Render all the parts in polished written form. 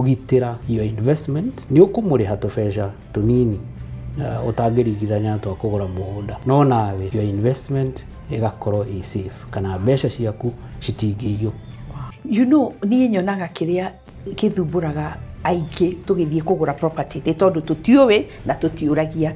Kũgitĩra your investment, nĩ ũkũmũrĩha tũbeca tũnini ũtangĩringithania na twa kũgũra mũgũnda, no nawe your investment ĩgakorwo ĩ safe kana mbeca ciaku citingĩiywo. Niĩ nyonaga kĩrĩa gĩthumbũraga aingĩ tũgĩthiĩ kũgũra property nĩ tondũ tũtiũĩ na tũtiũragia.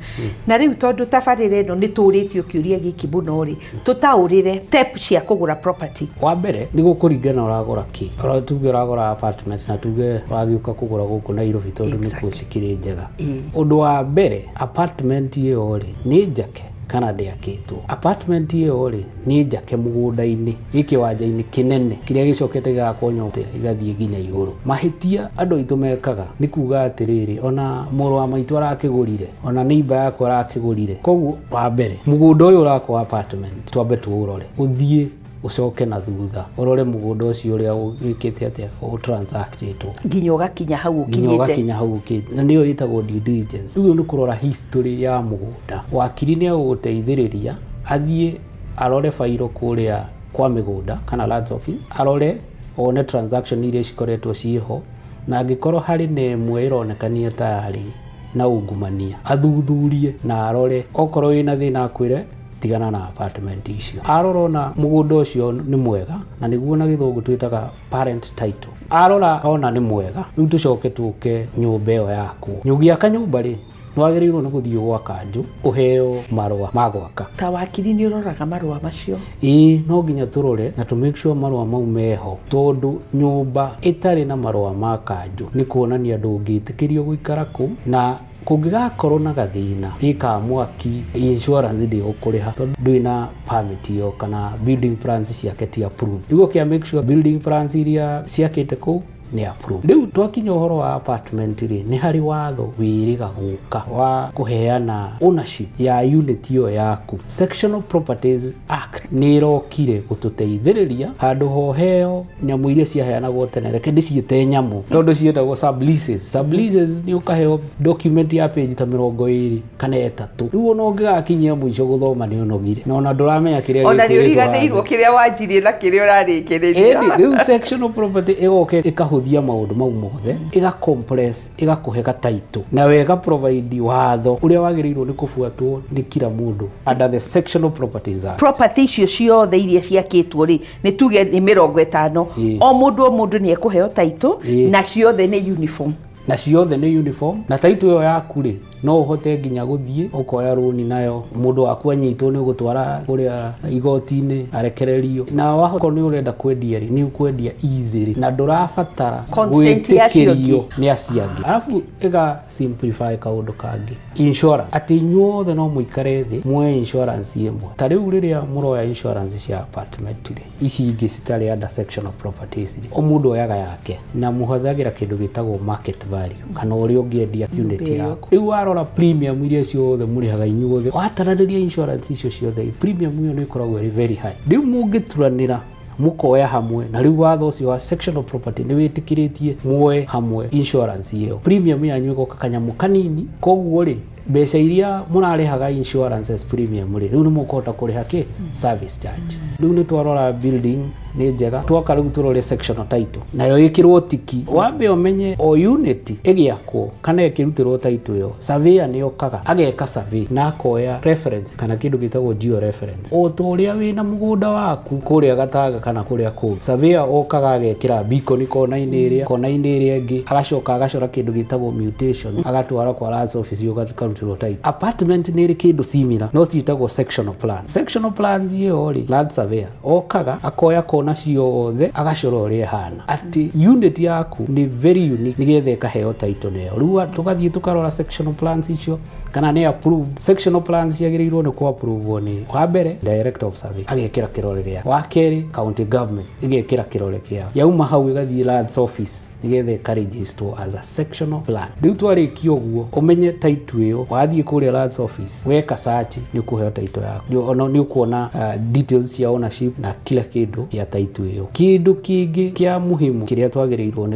Na rĩu tondũ tabarĩra ĩno nĩ tũrĩtio kĩũria gĩkĩ mũno rĩ, tũtaũrĩre step cia kũgũra property. Wa mbere nĩ gũkũringana ũragũra kĩ. Ora tuge ũragũra apartment na tuge ũragĩũka kũgũra gũkũ Nairobi tondũ nĩkuo cikĩrĩ njega. Ũndũ wa mbere, apartment ĩyo rĩ, nĩ njake kana ndĩakĩtwo? Apartment ĩyo rĩ, nĩ njake mũgũnda-inĩ, ĩ kĩwanja-inĩ kĩnene kĩrĩa gĩcokete gĩgakwo nyũmba ĩgathiĩ nginya igũrũ? Mahĩtia andũ aitũ mekaga nĩ kuga atĩrĩrĩ, ona mũrũ wa maitũ arakĩgũrire, ona neighbor yakwa arakĩgũrire. Koguo wa mbere, mũgũnda ũyũ ũrakwo apartment twambe tũũrore, ũthiĩ ũcoke na thutha ũrore mũgũnda ũcio ũrĩa wĩkĩte atĩa, ũtransactĩtwo. Nginya ũgakinya hau nginya ũkinyĩte. Ũgakinya hau ũkĩte, na nĩyo ĩtagwo due diligence. Rĩu nĩ kũrora history ya mũgũnda. Wakiri nĩ agũgũteithĩrĩria athiĩ arore bairo kũrĩa kwa mĩgũnda kana lands office, arore one transaction iria cikoretwo ciĩho, na angĩkorwo harĩ na ĩmwe ĩronekania ta yarĩ na ungumania, athuthurie na arore. Okorwo wĩna thĩna, akwĩre tigana na apartment icio. Arora ona mũgũnda ũcio nĩ mwega, na nĩguo na Gĩthũngũ twĩtaga parent title, arora ona nĩ mwega, rĩu tũcoke tũke nyũmba ĩyo yakwo. Ũgĩaka nyũmba rĩ, nĩ wagĩrĩirwo nĩ gũthiĩ gwa kanjũ ũheo marũa ma gwaka. Ta wakiri, nĩ ũroraga marũa macio? Ĩĩ, no nginya tũrore na tũ make sure marũa mau meho, tondũ nyũmba ĩtarĩ na marũa ma kanjũ nĩ kuonania ndũngĩtĩkĩrio gũikara kũu, na kũngĩgakorwo na gathĩna ĩka mwaki, insurance ndĩgũkũrĩha tondũ ndwĩ na permit ĩyo kana building plans ciake ti approved. Rĩu ũkĩa make sure building plans iria ciakĩte kũu nĩ approved. Rĩu twakinya ũhoro wa apartment rĩ, nĩ harĩ watho wĩrĩga gũka wa kũheana ownership ya unit ĩyo yaku. Sectional Properties Act nĩ ĩrokire gũtũteithĩrĩria handũ hoheo nyamũ iria ciaheanagwo tene. Reke ndĩciĩte nyamũ tondũ ciĩtagwo subleases. Subleases nĩ ũkaheo document ya page ta 23. Rĩu ona ũngĩgakinyia mũico gũthoma nĩ ũnogire na ona ndũramenya kĩrĩa Ona nĩ gĩkwĩrĩtwo. ũriganĩirwo kĩrĩa wanjirie na kĩrĩa ũrarĩkĩrĩria. Ĩni rĩu sectional property ĩgoka ĩkahũthia maũndũ mau mothe, ĩga compress, ĩgakũhe gataitũ na wega provide watho ũrĩa wagĩrĩirwo nĩ kũbuatwo nĩ kila mũndũ under the Sectional Properties Act. Property icio ciothe iria ciakĩtwo rĩ, nĩ tuge nĩ 50, o mũndũ o mũndũ nĩ ekũheo taitũ, na ciothe nĩ uniform. Na ciothe nĩ uniform, na taitũ ĩyo yaku rĩ, no ũhote nginya gũthiĩ ũkoya rũni nayo. Mũndũ waku anyitwo, nĩ ũgũtwara kũrĩa igoti-inĩ arekererio. Na wakorwo nĩ ũrenda kwendia rĩ, nĩ ũkwendia easily na ndũrabatara consent ya acio gwĩtĩkĩrio angĩ. Nĩ acio angĩ. Arabu ĩga simplify kaũndũ kangĩ, insurance, atĩ inyuothe no mũikare thĩ muoye insurance ĩmwe. Ta rĩu rĩrĩa mũroya insurance cia apartment rĩ, ici ingĩ citarĩ under section of properties rĩ, o mũndũ oyaga yake na mũhũthagĩra kĩndũ gĩtagwo market value kana ũrĩa ũngĩendia unit ĩyo. yaku. Rĩu warora premium iria ciothe mũrĩhaga inyuothe, wataranĩria insurance icio ciothe, premium ĩyo nĩ ĩkoragwo ĩrĩ very high. Rĩu mũngĩturanĩra mũkoya hamwe, na rĩu watho ũcio wa section of property nĩ wĩtĩkĩrĩtie muoe hamwe insurance ĩyo, premium yanyu ĩgoka kanyamũ kanini. Koguo rĩ, mbeca iria mũrarĩhaga insurance as premium rĩ, rĩu nĩ mũkũhota kũrĩha kĩ service charge. Rĩu nĩ twarora building nĩ njega, twoka rĩu tũrore sectional title, nayo ĩkĩrwo tiki. Wambe ũmenye o unit ĩgĩakwo kana ĩkĩrutĩrwo title ĩyo, surveyor nĩ okaga ageka survey na akoya reference kana kĩndũ gĩtagwo geo reference, o ta ũrĩa wĩna mũgũnda waku kũrĩa Gatanga kana kũrĩa kũngĩ. Surveyor okaga agekĩra beacon kona-inĩ ĩrĩa, kona-inĩ ĩrĩa ĩngĩ, agacoka agacora kĩndũ gĩtagwo mutation, agatwara kwa lands office, ũkarutĩrwo title. Apartment nĩ ĩrĩ kĩndũ similar no ciĩtagwo sectional plan. Sectional plans ĩyo rĩ, land surveyor okaga akoya kona ciothe, agacora ũrĩa ĩhana, atĩ unit yaku nĩ very unique, nĩgetha ĩkaheo title nayo. Rĩu tũgathiĩ tũkarora sectional plans icio kana nĩ approved. Sectional plans ciagĩrĩirwo nĩ kũ approve nĩ, wa mbere, director of survey agekĩra kĩrore gĩake, wa kerĩ, county government ĩgekĩra kĩrore kĩao, yauma hau ĩgathiĩ lands office nĩgetha ĩkarejistwo as a sectional plan. Rĩu twarĩkia ũguo, ũmenye title ĩyo, wathiĩ kũrĩa lands office weka search, nĩ ũkũheo title yaku. Ona nĩ ũkuona details cia ownership na kila kĩndũ gĩa title ĩyo. Kĩndũ kĩngĩ kĩa muhimu kĩrĩa twagĩrĩirwo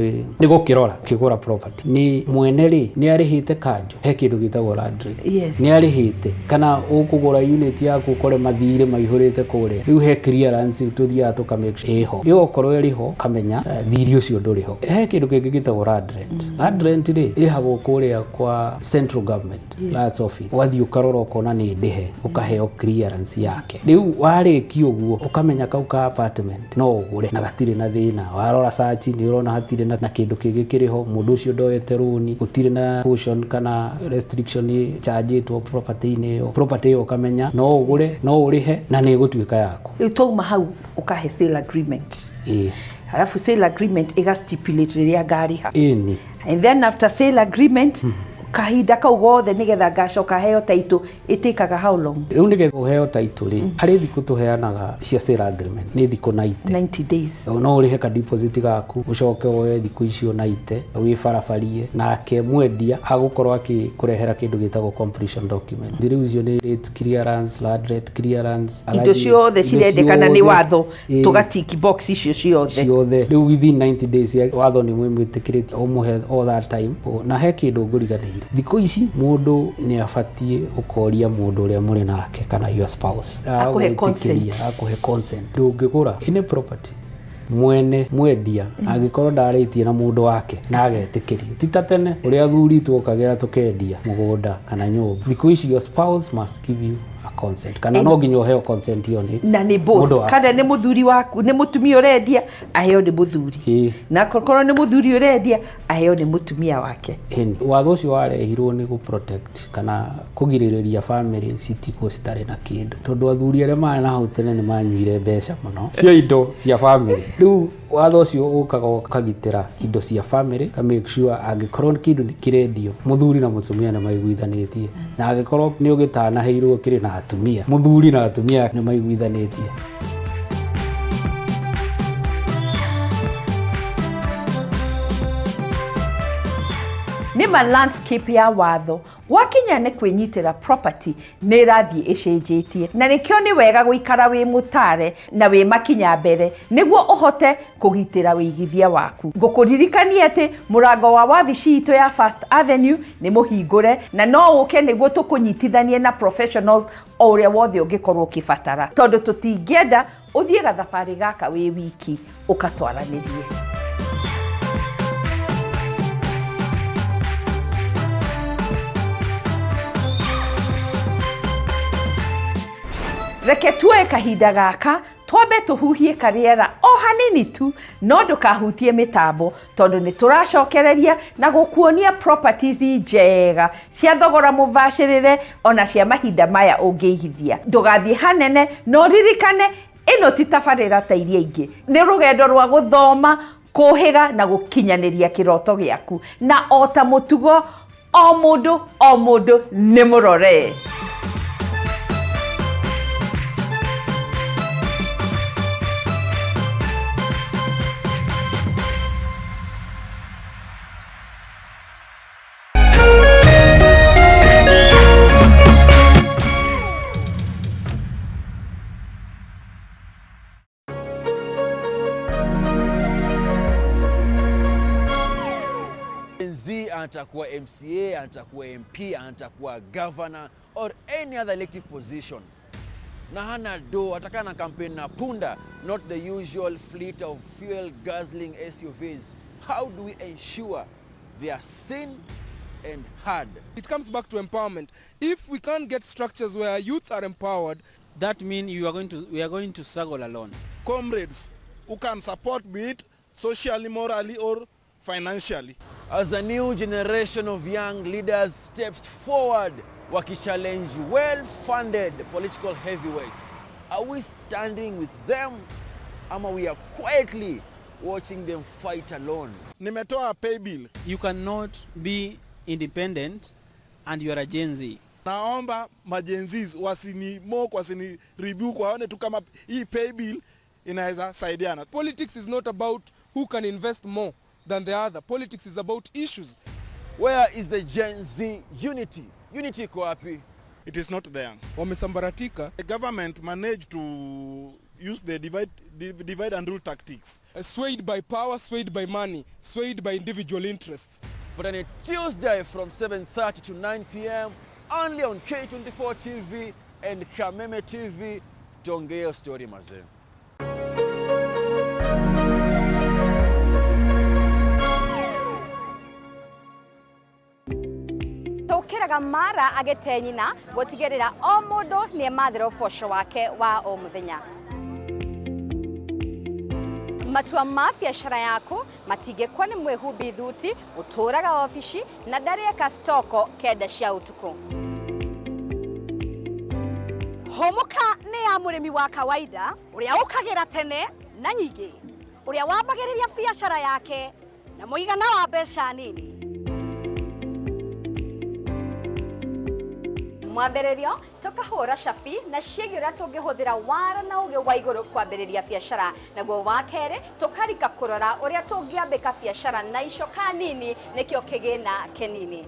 nĩ gũkĩrora ũkĩgũra property nĩ mwene rĩ, nĩ arĩhĩte kanjũ? He kĩndũ gĩtagwo land rates. Nĩ arĩhĩte kana ũkũgũra unit yaku ũkore mathirĩ maihũrĩte kũrĩa? Rĩu he clearance tũthiaga tũka make sure ĩho. Ĩyo okorwo ĩrĩ ho, kamenya thirĩ ũcio ndũrĩ ho. He kĩndũ Kĩndũ kĩngĩ gĩtagwo land rent. Land rent rĩ, ĩrĩhagwo kũrĩa kwa central government lands office, ũgathiĩ ũkarora ũkona nĩ ndĩhe, ũkaheo clearance yake. Rĩu warĩkia ũguo, ũkamenya kau ka apartment no ũgũre na gatirĩ na thĩna. Warora search nĩ ũrona hatirĩ na kĩndũ kĩngĩ kĩrĩ ho, mũndũ ũcio ndoete rũni, gũtirĩ na caution kana restriction ĩchanjĩtwo property-inĩ ĩyo. Property ĩyo ũkamenya no ũgũre, no ũrĩhe na nĩ ĩgũtuĩka yaku. Rĩu twauma hau, ũkahe sale agreement. Ĩĩ. Alafu sale agreement ĩga stipulate rĩrĩa ngarĩha. Ĩni. And then after sale agreement, kahinda kau gothe nĩgetha ngacoka heo title ĩtĩkaga how long? Rĩu nĩgetha ũheo title rĩ, harĩ thikũ tũheanaga cia sale agreement, nĩ thikũ 90. 90 days. No ũrĩhe ka deposit gaku, ũcoke woe thikũ icio 90 wĩbarabarie nake, mwendia agũkorwo akĩkũrehera kĩndũ gĩtagwo completion document. Rĩu icio nĩ rate clearance, land rate clearance, indo agathiĩ- ciothe indo cirendekana nĩ ciothe. watho. Ĩĩ. Tũgatiki box icio ciothe. Ciothe. Rĩu within 90 days ya watho nĩ mwĩtĩkĩrĩtie ũmũhe all that time. Na he kĩndũ ngũriganĩire, thikũ ici mũndũ nĩ abatiĩ ũkoria mũndũ ũrĩa mũrĩ nake kana your spouse akũhe agwĩtĩkĩria, consent. Akũhe consent. Ndũngĩgũra any property mwene mwendia angĩkorwo ndarĩtie na mũndũ wake na agetĩkĩria. Ti ta tene ũrĩa athuri tuokagĩra tũkendia mũgũnda kana nyũmba. Thikũ ici your spouse must give you a consent, kana no nginya ũheo consent ĩyo nĩ Na nĩ mũndũ both. waku. Kana nĩ mũthuri waku, nĩ mũtumia ũrendia, aheo nĩ mũthuri. Na korwo nĩ mũthuri ũrendia, aheo nĩ mũtumia wake. Ĩni. Watho ũcio warehirwo nĩ gũ protect kana kũgirĩrĩria family citigwo citarĩ na kĩndũ, tondũ athuri arĩa marĩ na hau tene nĩ manyuire mbeca mũno cia indo cia family. Rĩu watho ũcio ũkaga ũkagitĩra indo cia family, ka make sure angĩkorwo kĩndũ nĩ kĩrendio, mũthuri na mũtumia nĩ maiguithanĩtie, na angĩkorwo nĩ ũgĩtanaheirwo kĩrĩ na atumia, mũthuri na atumia nĩ maiguithanĩtie. Nĩ ma landscape ya watho gwakinya nĩ kwĩnyitĩra property nĩ ĩrathiĩ ĩcenjetie, na nĩkĩo nĩ wega gũikara wĩ mũtare na wĩ makinya mbere nĩguo ũhote kũgitĩra wĩigithia waku. Ngũkũririkania atĩ mũrango wa wabici itũ ya First Avenue nĩ mũhingũre na no ũke nĩguo tũkũnyitithanie na professionals o ũrĩa wothe ũngĩkorwo ũkĩbatara, tondũ tũtingĩenda ũthiĩ gathabarĩ gaka wĩ wiki. Ũkatwaranĩrie. Reke tuoe kahinda gaka twambe tũhuhie karĩera o hanini tu, no ndũkahutie mĩtambo tondũ nĩ tũracokereria na gũkuonia properties njega cia thogora mũbacĩrĩre ona cia mahinda maya ũngĩigithia. Ndũgathiĩ hanene, no ririkane ĩno ti tabarĩra ta iria ingĩ, nĩ rũgendo rwa gũthoma, kũhĩga na gũkinyanĩria kĩroto gĩaku. Na o ta mũtugo, o mũndũ o mũndũ nĩ mũrore. Gen Z anataka kuwa MCA, anataka kuwa MP, anataka kuwa governor or any other elective position. Na hana do, atakaa na campaign na punda, not the usual fleet of fuel guzzling SUVs. How do we ensure they are seen and heard? It comes back to empowerment. If we can't get structures where youth are empowered, That means you are going to we are going to struggle alone. Comrades who can support, be it socially, morally, or financially. As a new generation of young leaders steps forward, wakichallenge well-funded political heavyweights, are we standing with them ama we are quietly watching them fight alone? Nimetoa pay bill. You cannot be independent and you are a Gen Z. Naomba maGen Zs wasini mock, wasini rebuke, waone tu kama hii pay bill inaweza saidiana. Politics is not about who can invest more than the other. Politics is about issues. Where is the Gen Z unity? Unity iko wapi? It is not there. Wamesambaratika. The government managed to use the divide and rule tactics. Swayed by power, swayed by money, swayed by individual interests. But on a Tuesday from 7:30 to 9 p.m. only on K24 TV and Kameme TV. Tuongee story, mazee. Ũkĩraga mara agĩte nyina gũtigĩrĩra o mũndũ nĩemathĩra ũboco wake wa o mũthenya. Matua ma biacara yaku matingĩkwa nĩ mwĩhumbi thuti ũtũraga obici na ndarĩeka stoko 9 cia ũtukũ. Hũmũka nĩ ya mũrĩmi wa kawaida ũrĩa ũkagĩra tene na nyingĩ, ũrĩa wambagĩrĩria biacara yake na mũigana wa mbeca nini. Mwambĩrĩrio tũkahũra cabi na ciĩgiĩ ũrĩa tũngĩhũthĩra wara na ũgĩ wa igũrũ kwambĩrĩria biacara, naguo wa kerĩ tũkarika kũrora ũrĩa tũngĩambĩka biacara na icoka nini nĩkĩo kĩgĩna kĩnini.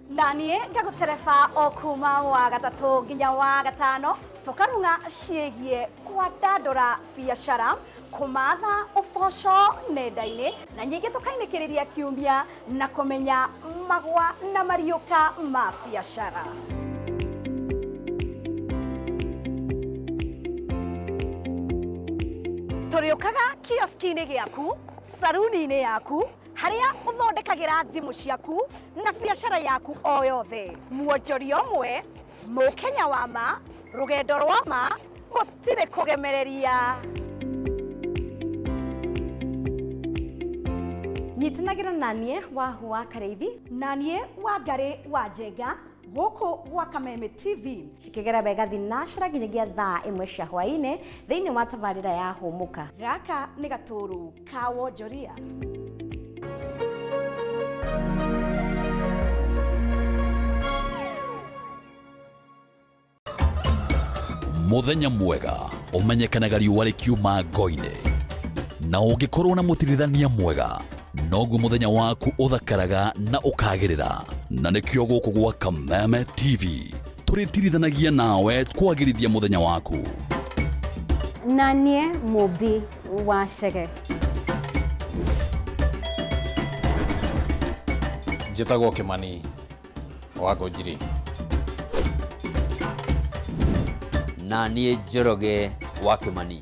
Na niĩ ngagũtereba o kuma wa gatatũ nginya wa gatano, tũkarung'a ciĩgiĩ kwandandũra biacara, kũmatha ũboco nenda-inĩ, na nyingĩ tũkainĩkĩrĩria kiumia na kũmenya magwa na mariũka ma biacara. Tũrĩũkaga kioski-inĩ gĩaku, saruni-inĩ yaku, harĩa ũthondekagĩra thimũ ciaku na biacara yaku o yothe. Mwonjoria ũmwe, mũkenya wa ma, rũgendo rwa ma, gũtirĩ kũgemereria. Nyitanagĩra na niĩ Wahu wa Karĩithi na niĩ Wangarĩ wa Njenga gũkũ gwa Kameme TV. Cikĩgera wega thinacara nginyagia thaa 1 cia hwaĩ-inĩ thĩinĩ wa tabarĩra ya Hũmũka. Gaka nĩ gatũrũ ka wonjoria. Mũthenya mwega ũmenyekanaga riũa rĩkiuma ngo-inĩ, na ũngĩkorwo na mũtirithania mwega noguo mũthenya waku ũthakaraga na ũkagĩrĩra. Na nĩkĩo gũkũ gwa Kameme TV tũrĩtirithanagia nawe kwagĩrithia mũthenya waku. Na niĩ Mũmbi wa Chege. Njĩtagwo Kĩmani wa Ngũnjiri. Na niĩ Njoroge wa Kĩmani.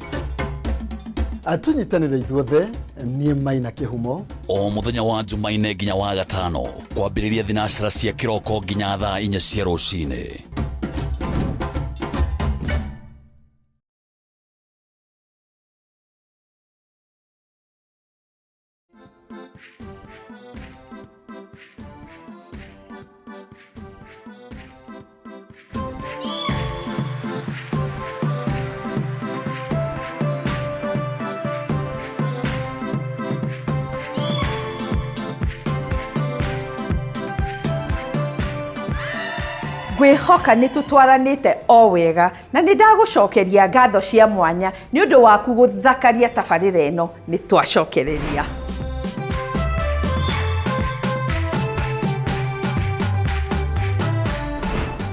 Tũnyitanĩre ithuothe, niĩ Maina Kĩhumo. O mũthenya wa Jumaine nginya wa gatano kwambĩrĩria thinacara cia kĩroko nginya thaa 4 cia rũcinĩ. Ngwĩhoka nĩ tũtwaranĩte o wega na nĩ ndagũcokeria ngatho cia mwanya nĩ ũndũ waku gũthakaria tabarĩra ĩno. Nĩ twacokereria.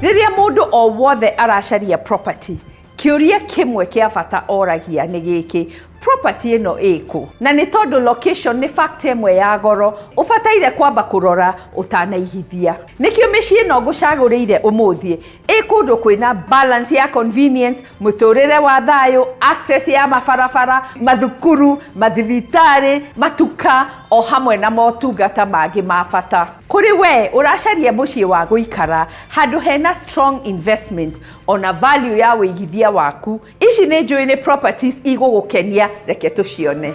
Rĩrĩa mũndũ o wothe aracaria property, kĩũria kĩmwe kĩa bata oragia nĩ gĩkĩ: property ĩno ĩkũ? Na nĩ tondũ location nĩ factor ĩmwe ya goro ũbataire kwamba kũrora ũtanaigithia. Nĩkĩo mĩciĩ ĩno ngũcagũrĩire ũmũthĩ ĩ kũndũ kwĩna balance ya convenience, mũtũrĩre wa thayũ, access ya mabarabara, mathukuru, mathibitarĩ, matuka o hamwe na motungata mangĩ ma bata. Kũrĩ we ũracaria mũciĩ wa gũikara handũ hena strong investment ona value ya wĩigithia waku, ici nĩ njũĩ nĩ properties igũgũkenia, reke tũcione.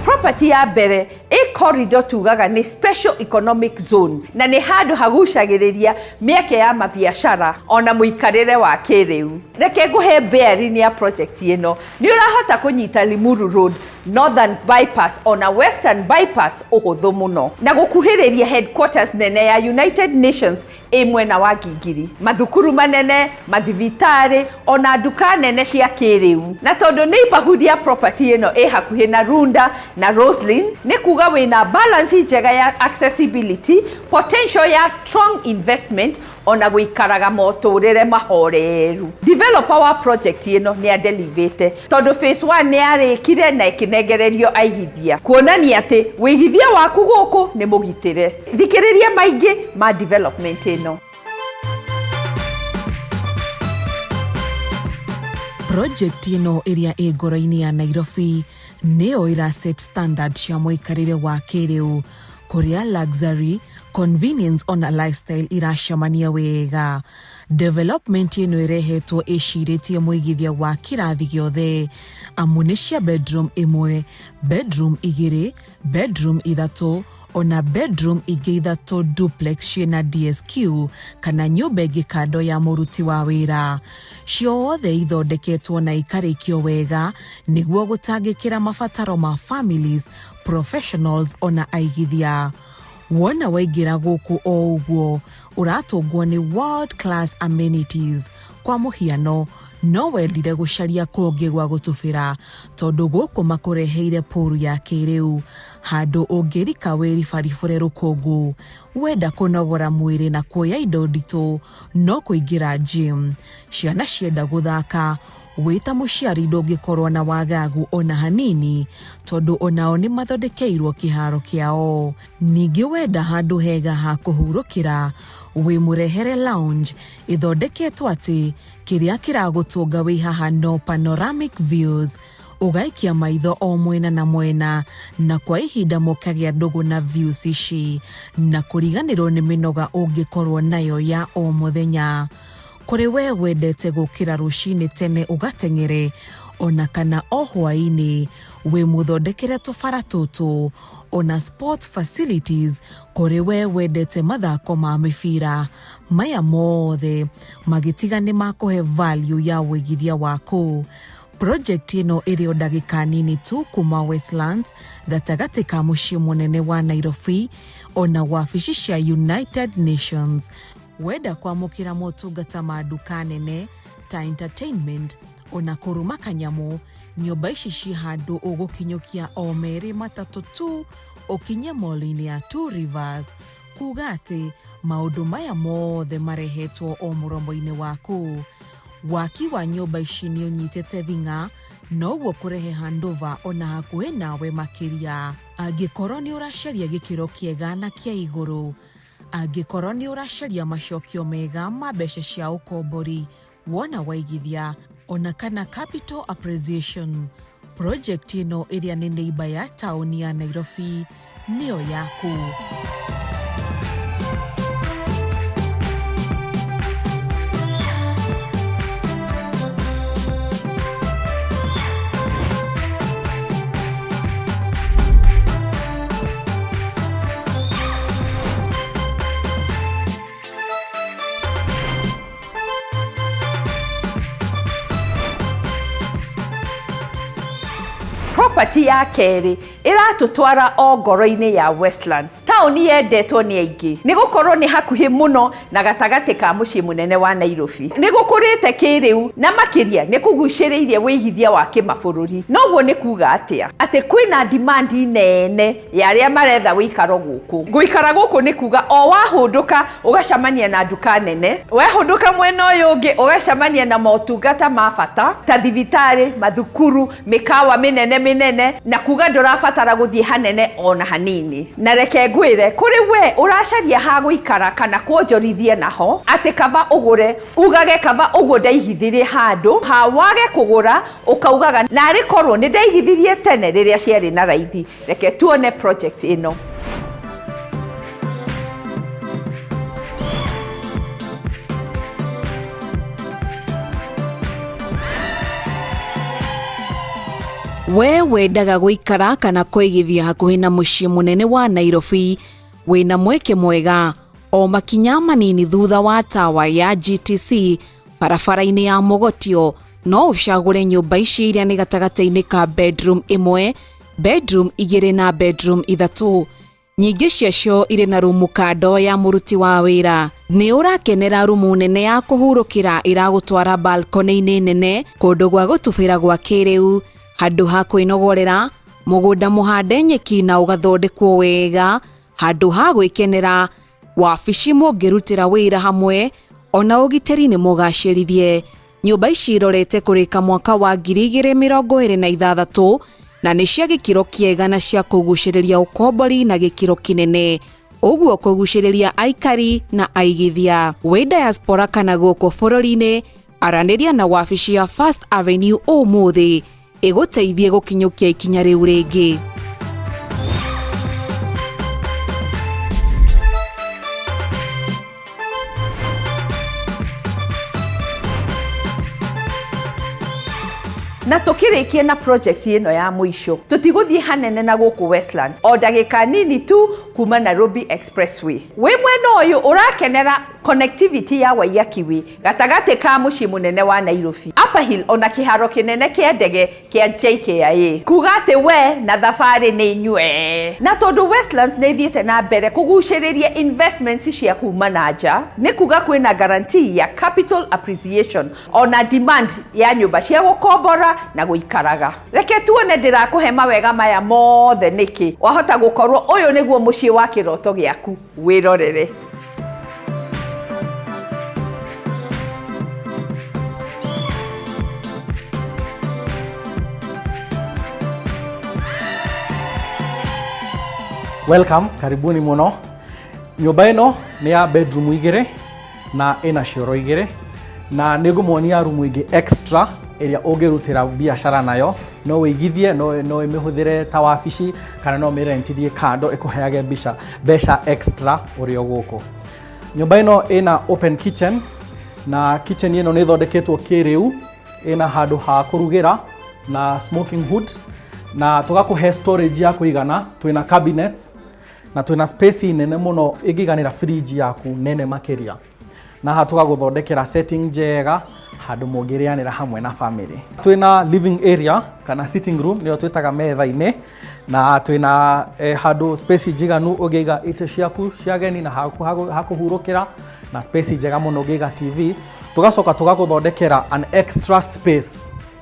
Property ya mbere ĩ corridor tugaga nĩ special economic zone, na nĩ handũ hagucagĩrĩria mĩeke ya mabiacara ona mũikarĩre wa kĩrĩu. Reke ngũhe bearing ya project ĩno. Nĩ ũrahota kũnyita Limuru Road, Northern Bypass ona Western Bypass ũhũthũ mũno, na gũkuhĩrĩria headquarters nene ya United Nations ĩ mwena wa Ngingiri, mathukuru manene, mathibitarĩ ona nduka nene cia kĩrĩu. Na tondũ neighborhood ya property ĩno ĩ hakuhĩ na Runda na Roslyn, nĩ kuga wĩna balance njega ya accessibility, potential ya strong investment ona gũikaraga motũrĩre mahoreru. Developer wa project ĩno nĩ adelivĩte tondũ phase 1 nĩ yarĩkire na ĩkĩnengererio aigithia, kuonania atĩ wĩigithia waku gũkũ nĩ mũgitĩre. Thikĩrĩria maingĩ ma development ĩno. Project ĩno ĩrĩa ĩ ngoro-inĩ ya Nairobi nĩyo ĩra set standard cia mũikarĩre wa kĩrĩu kũrĩa luxury, convenience ona lifestyle iracemania wega. Development ĩno ĩrehetwo ĩcirĩtie mũigithia wa kĩrathi gĩothe amu nĩ cia bedroom ĩmwe, bedroom igĩrĩ, bedroom ithatũ ona bedroom ingĩ ithatũ duplex ciĩna DSQ kana nyũmba ĩngĩ kando ya mũruti wa wĩra. Ciothe ithondeketwo na ikarĩkio wega nĩguo gũtangĩkĩra mabataro ma families, professionals ona aigithia. Wona waingĩra gũkũ o ũguo ũratũngwo nĩ world class amenities. Kwa mũhiano, no wendire gũcaria kũngĩ gwa gũtubĩra tondũ gũkũ makũreheire pool ya kĩrĩu handũ ũngĩrika wĩribaribũre rũkũngũ. Wenda kũnogora mwĩrĩ na kuoya indo nditũ no kũingĩra gym. Ciana cienda gũthaka wĩ ta mũciari ndũngĩkorwo na wagagu ona hanini tondũ onao nĩ mathondekeirwo kĩharo kĩao. Ningĩ wenda handũ hega ha kũhurũkĩra wĩ mũrehere lounge ĩthondeketwo atĩ kĩrĩa kĩragũtũnga wĩ haha no panoramic views ũgaikia maitho o mwena na mwena na kwa ihinda mũkagĩa ndũgũ na views ici na kũriganĩrwo nĩ mĩnoga ũngĩkorwo nayo ya o mũthenya. Kũrĩ we wendete gũkĩra rũcinĩ tene ũgateng'ere ona kana o hwaĩ-inĩ wĩ mũthondekere tũbara tũtũ ona sport facilities kũrĩ we wendete mathako ma mĩbira. Maya mothe magĩtiga nĩ makũhe value ya ũigithia waku. Project ĩno ĩrĩ o ndagĩka nini tu kuma Westlands gatagatĩ ka mũciĩ mũnene wa Nairobi ona wabici cia United Nations. Wenda kwamũkĩra motungata ma nduka nene ta entertainment ona kũrũma kanyamũ, nyũmba ici ci handũ ũgũkinyũkia o merĩ matatũ tu ũkinye mall-inĩ ya Two Rivers. Kuga atĩ maũndũ maya mothe marehetwo o mũromo-inĩ waku. Waki wa nyũmba ici nĩ ũnyitĩte thing'a noguo kũrehe handover ona hakuhĩ nawe makĩria. Angĩkorwo nĩ ũracaria gĩkĩro kĩega na kĩa igũrũ, angĩkorwo nĩ ũracaria macokio mega ma mbeca cia ũkombori wona waigithia ona kana capital appreciation, project ĩno ĩrĩa nĩ neighbor ya taũni ya Nairobi nĩyo yaku. Property ya kerĩ ĩratũtwara o ngoro-inĩ ya Westlands, taũni yendetwo nĩ aingĩ nĩ gũkorwo nĩ hakuhĩ mũno na gatagatĩ ka mũciĩ mũnene wa Nairobi. Nĩ gũkũrĩte kĩrĩu na makĩria nĩ kũgucĩrĩirie wĩigithia wa kĩmabũrũri. Noguo nĩ kuga atĩa? Atĩ kwĩna demand nene ya arĩa maretha wĩikaro gũkũ. Gũikara gũkũ nĩ kuga o wahũndũka ũgacemania na nduka nene, wehũndũka mwena ũyũ ũngĩ ũgacemania na motungata ma bata ta thibitarĩ, mathukuru, mĩkawa mĩnene mĩnene, na kuga ndũrabatara gũthiĩ hanene ona hanini. Na reke ngwĩre, kũrĩ we ũracaria ha gũikara kana kwonjorithia naho, atĩ kaba ũgũre, ugage kaba ũguo ndaigithirie handũ ha wage kũgũra, ũkaugaga narĩ korwo nĩ ndaigithirie tene rĩrĩa ciarĩ na raithi. Reke tuone project ĩno. We wendaga gũikara kana kũigithia hakuhĩ na mũciĩ mũnene wa Nairobi, wĩna mweke mwega o makinya manini thutha wa tawa ya GTC barabara-inĩ ya Mogotio, no ũcagũre nyũmba ici iria nĩ gatagatĩ-inĩ ka bedroom ĩmwe, bedroom igĩrĩ na bedroom ithatũ. Nyingĩ ciacio irĩ na rumu kando ya mũruti wa wĩra. Nĩ ũrakenera rumu nene ya kũhurũkĩra ĩragũtwara balcony-inĩ nene, kũndũ gwa gũtubĩra gwa kĩrĩu, handũ ha kwĩnogorera, mũgũnda mũhande nyeki na ũgathondekwo wega, handũ ha gwĩkenera, wabici mũngĩrutĩra wĩra hamwe, ona ũgitĩri nĩ mũgacĩrithie. Nyũmba ici irorete kũrĩka mwaka wa 2026 na nĩ cia gĩkĩro kĩega na cia kũgucĩrĩria ũkombori na gĩkĩro kĩnene, ũguo kũgucĩrĩria aikari na aigithia. Wĩ diaspora kana gũkũ bũrũri-inĩ, Aranĩria na wabici ya First Avenue ũmũthĩ ĩgũteithie gũkinyũkia ikinya rĩu rĩngĩ. Na tũkĩrĩkie na project ĩno ya mũico, tũtigũthiĩ hanene na gũkũ Westlands, o ndagĩka nini tu kuma Nairobi Expressway. Wĩ mwena ũyũ ũrakenera connectivity ya Waiyaki Way gatagatĩ ka mũciĩ mũnene wa Nairobi, Upper Hill ona kĩharo kĩnene kĩa ndege kĩa JKIA. Kuga atĩ we na thabarĩ nĩ inyue. Na tondũ Westlands nĩ ĩthiĩte na mbere kũgucĩrĩria investments cia kuma na nja, nĩ kuga kwĩna guarantee ya capital appreciation ona demand ya nyũmba cia gũkombora na gũikaraga. Reke tuone ndĩrakũhe mawega maya mothe nĩkĩ. Wahota gũkorwo ũyũ nĩguo mũciĩ wa kĩroto gĩaku. Wĩrorere. Welcome, karibuni mũno. Nyũmba ĩno nĩ ya bedroom igĩrĩ na ĩna cioro igĩrĩ, na nĩ ngũmuonia rumu ĩngĩ extra ĩrĩa ũngĩrutĩra biacara nayo. No wĩigithie, no ĩmĩhũthĩre ta wabici, kana no ũmĩrentithie kando ĩkũheage mbeca extra ũrĩ o gũkũ. Nyũmba ĩno ĩna open kitchen, na kitchen ĩno nĩ ĩthondeketwo kĩrĩu, ĩna handũ ha kũrugĩra na smoking hood, na tũgakũhe storage ya kũigana. Twĩna cabinets na twĩna space nene mũno ĩngĩiganĩra fridge yaku nene makĩria, na haha tũgagũthondekera setting njega handũ mũngĩrĩanĩra hamwe na family. Twĩna living area kana sitting room, nĩyo twĩtaga metha-inĩ, na twĩna handũ space njiganu ũngĩiga itĩ ciaku cia ageni na haku ha kũhurũkĩra, na space njega mũno ũngĩiga TV. Tũgacoka tũgagũthondekera an extra space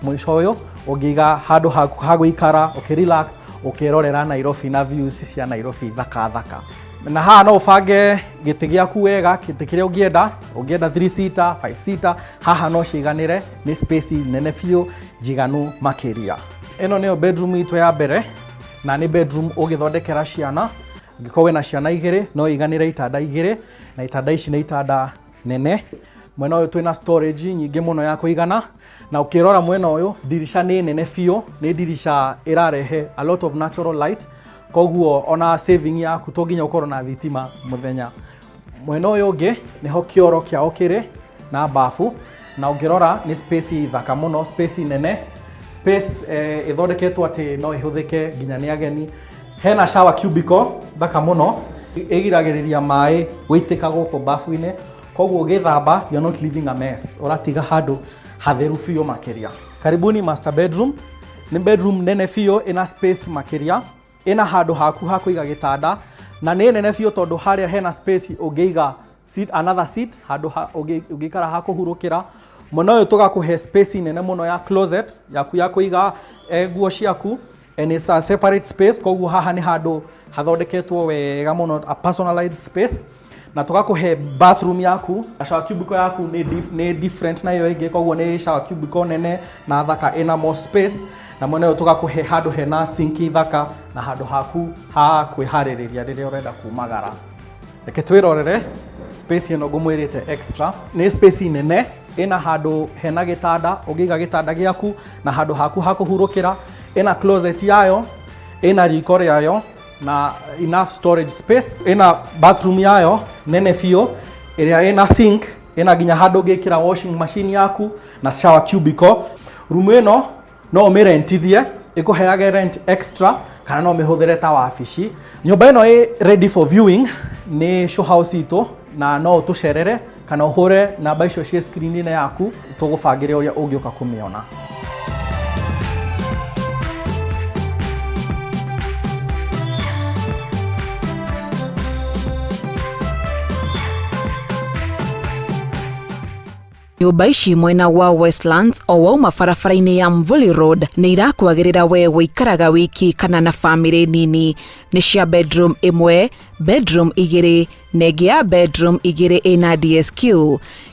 mũico ũyũ ũngĩiga handũ haku ha gũikara ũkĩ relax, ũkĩrorera Nairobi na views cia Nairobi thaka thaka. Na haha no ũbange gĩtĩ gĩaku wega, gĩtĩ kĩrĩa ũngĩenda, ũngĩenda 3 seater, 5 seater, haha no ciganĩre, nĩ space nene biũ njiganu makĩria. Ĩno nĩyo bedroom itũ ya mbere, na nĩ bedroom ũngĩthondekera ciana. Ũngĩkorwo wĩna ciana igĩrĩ, no iganĩre itanda igĩrĩ, na itanda ici nĩ itanda nene. Mwena ũyũ twĩna storage nyingĩ mũno ya kũigana, na ũkĩrora mwena ũyũ ndirica nĩ nene biũ, nĩ ndirica ĩrarehe a lot of natural light, koguo ona saving yaku to nginya ũkorwo na thitima mũthenya. Mwena ũyũ ũngĩ nĩho kĩoro kĩao kĩrĩ na bafu, na ũngĩrora nĩ space thaka mũno, space nene, space ĩthondeketwo atĩ no ĩhũthĩke nginya nĩ ageni. Hena shower cubicle thaka mũno, ĩgiragĩrĩria maĩ gũitĩka gũkũ bafu-inĩ, koguo ũgĩthamba you're not leaving a mess, ũratiga handũ hatheru biũ makĩria. Karibuni master bedroom, nĩ bedroom nene biũ, ĩna space makĩria, ĩna handũ haku ha kũiga gĩtanda, na nĩ nene biũ tondũ harĩa hena space ũngĩiga seat, another seat, handũ ũngĩikara ha kũhurũkĩra. Mwena ũyũ tũgakũhe space nene mũno ya closet yaku ya kũiga nguo ciaku, and it's a separate space, koguo haha nĩ handũ hathondeketwo wega mũno, a personalized space. Na tũgakũhe bathroom yaku na shower cubicle yaku nĩ different na ĩyo ĩngĩ, koguo nĩ shower cubicle nene na thaka ĩna more space. Na mwena ũyũ tũgakũhe handũ hena sink thaka na handũ haku ha kwĩharĩrĩria rĩrĩa ũrenda kumagara. Reke twĩrorere space ĩno ngũmwĩrĩte extra, nĩ space nene, ĩna handũ hena gĩtanda, ũngĩiga gĩtanda gĩaku na handũ haku ha kũhurũkĩra, ĩna closet yayo, ĩna riko rĩayo na enough storage space, ĩna bathroom yayo nene biũ ĩrĩa ĩna sink, ĩna nginya handũ ũngĩkĩra washing machine yaku na shower cubicle. Room ĩno no ũmĩrentithie ĩkũheage rent extra, kana no ũmĩhũthĩre ta wabici. Nyũmba ĩno ĩ ready for viewing nĩ show house itũ, na no ũtũcerere kana ũhũre namba icio ciĩ screen-inĩ yaku, tũgũbangĩre ũrĩa ũngĩũka kũmĩona. Nyũmba ici mwena wa Westlands o wauma barabara-inĩ ya Mvuli Road nĩ irakwagĩrĩra we wĩikaraga wiki kana na famĩlĩ nini. Nĩ cia bedroom ĩmwe, bedroom igĩrĩ na ĩngĩ ya bedroom igĩrĩ ĩna DSQ.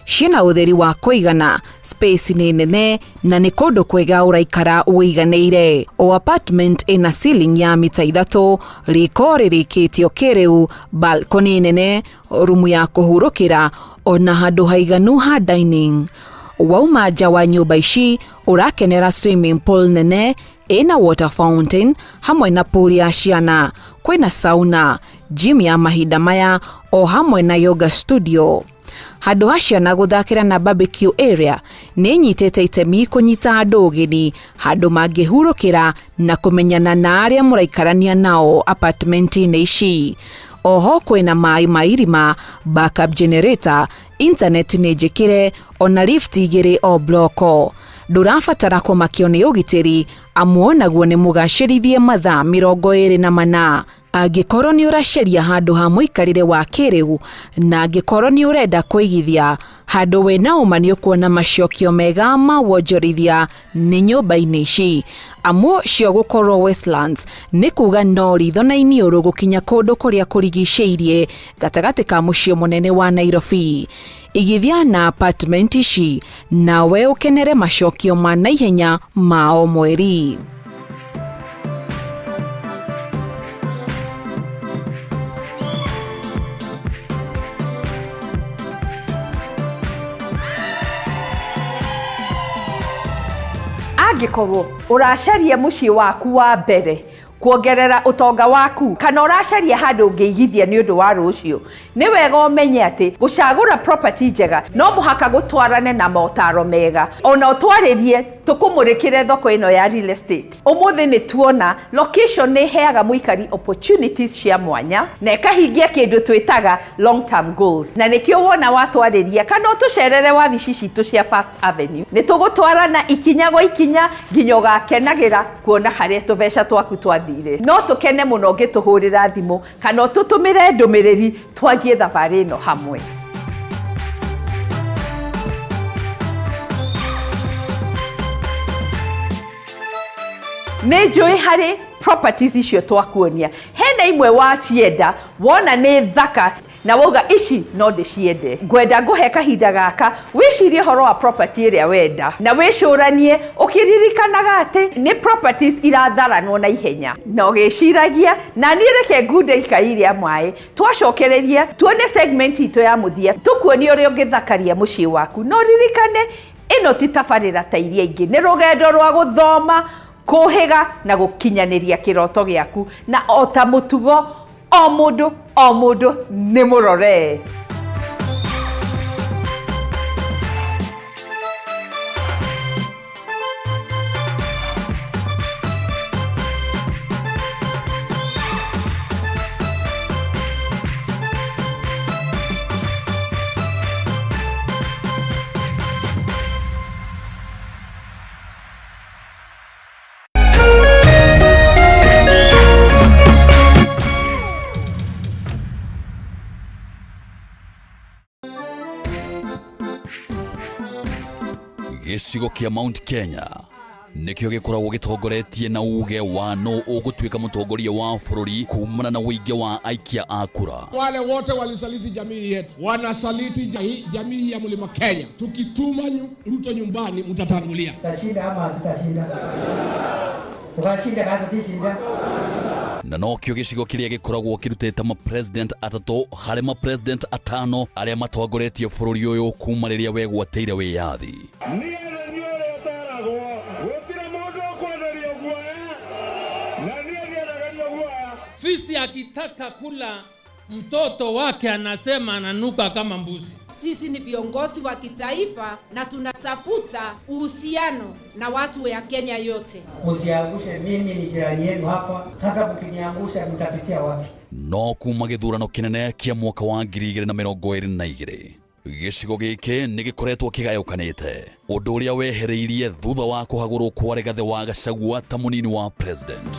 Ciĩna ũtheri wa kũigana, space nĩ nene na nĩ kũndũ kwega ũraikara wĩiganĩire. O apartment ĩna ceiling ya mita 3, riko rĩrĩkĩtio kĩrĩu, balcony nene, rumu ya kũhurũkĩra ona handũ haiganu ha dining. Wauma nja wa nyũmba ici ũrakenera swimming pool nene ĩna water fountain hamwe na pool ya ciana, kwĩna sauna, gym ya mahinda maya o hamwe na yoga studio. Handũ ha ciana gũthakĩra na barbecue area nĩ ĩnyitĩte itemi kũnyita andũ ũgeni handũ mangĩhurũkĩra na kũmenyana na arĩa mũraikarania nao apartment-inĩ ici. Oho kwĩna maĩ ma irima, backup generator, internet nĩ njĩkĩre ona lift igĩrĩ o bloko. Ndũrabatara kũmakio nĩ ũgitĩri amu onaguo nĩ mũgacĩrithie mathaa 24. Angĩkorwo nĩ ũracaria handũ ha mũikarĩre wa kĩrĩu na angĩkorwo nĩ ũrenda kũigithia handũ wĩna ũma nĩ ũkuona macokio mega ma wonjorithia nĩ nyũmba-inĩ ici, amu cio gũkorwo Westlands nĩ kuga no ritho na iniũrũ gũkinya kũndũ kũrĩa kũrigicĩirie gatagatĩ ka mũciĩ mũnene wa Nairobi. Igithia na apartment ici nawe ũkenere macokio ma naihenya ma o mweri. Angĩkorwo ũracaria mũciĩ waku wa mbere kuongerera ũtonga waku kana ũracaria handũ ũngĩigithia nĩ ũndũ wa rũciũ, nĩ wega ũmenye atĩ gũcagũra property njega no mũhaka gũtwarane na motaro mega. Ona ũtwarĩrie tũkũmũrĩkĩre thoko ĩno ya real estate. Ũmũthĩ nĩ tuona location nĩ ĩheaga mũikari opportunities cia mwanya na ĩkahingia kĩndũ twĩtaga long term goals, na nĩkĩo wona watwarĩria kana ũtũcerere wabici citũ cia First Avenue, nĩ tũgũtwarana ikinya gwa ikinya nginya ũgakenagĩra kuona harĩa tũbeca twaku twathire. No tũkene mũno ũngĩtũhũrĩra thimũ kana ũtũtũmĩre ndũmĩrĩri twanjie thabarĩ ĩno hamwe. Nĩ njũĩ harĩ properties icio twakuonia hena imwe wacienda wona nĩ thaka na wauga ici no ndĩciende. Ngwenda ngũhe kahinda gaka wĩcirie ũhoro wa property ĩrĩa wenda na wĩcũranie ũkĩririkanaga atĩ nĩ properties iratharanwo na ihenya na ũgĩciragia na niĩ reke ngunde ikai rĩa maĩ twacokereria tuone segment itũ ya mũthia tũkuonie ũrĩa ũngĩthakaria mũciĩ waku. No ririkane ĩno ti tabarĩra ta iria ingĩ, nĩ rũgendo rwa gũthoma, kũhĩga na gũkinyanĩria kĩroto gĩaku, na o ta mũtugo o mũndũ o mũndũ nĩ mũrore. Gĩcigo kĩa Mount Kenya nĩkĩo gĩkoragwo gĩtongoretie na uge wa nũ ũgũtuĩka mũtongoria wa bũrũri kumana na ũingĩ wa aikia a kura. Wale wote walisaliti jamii yetu, wanasaliti jamii ya Mlima Kenya. Tukituma Ruto nyumbani, mtatangulia. Tutashinda ama hatutashinda? Tukashinda kana tutishinda? Na nokĩo gĩcigo kĩrĩa gĩkoragwo kĩrutĩte mapresident atatũ harĩ mapresident atano arĩa matongoretie bũrũri ũyũ kuma rĩrĩa wegwatĩire wĩyathi. Fisi akitaka kula mtoto wake anasema ananuka kama mbuzi. Sisi ni viongozi wa kitaifa na tunatafuta uhusiano na watu ya Kenya yote. Msiangushe, mimi ni jirani yenu hapa. Sasa mkiniangusha mtapitia wapi? No kuma gĩthurano kĩnene kĩa mwaka wa 2022 gĩcigo gĩkĩ nĩ gĩkoretwo kĩgayũkanĩte, ũndũ ũrĩa wehereirie thutha wa kũhagũrwo kwa Rigathĩ wa Gachagua ta mũnini wa president.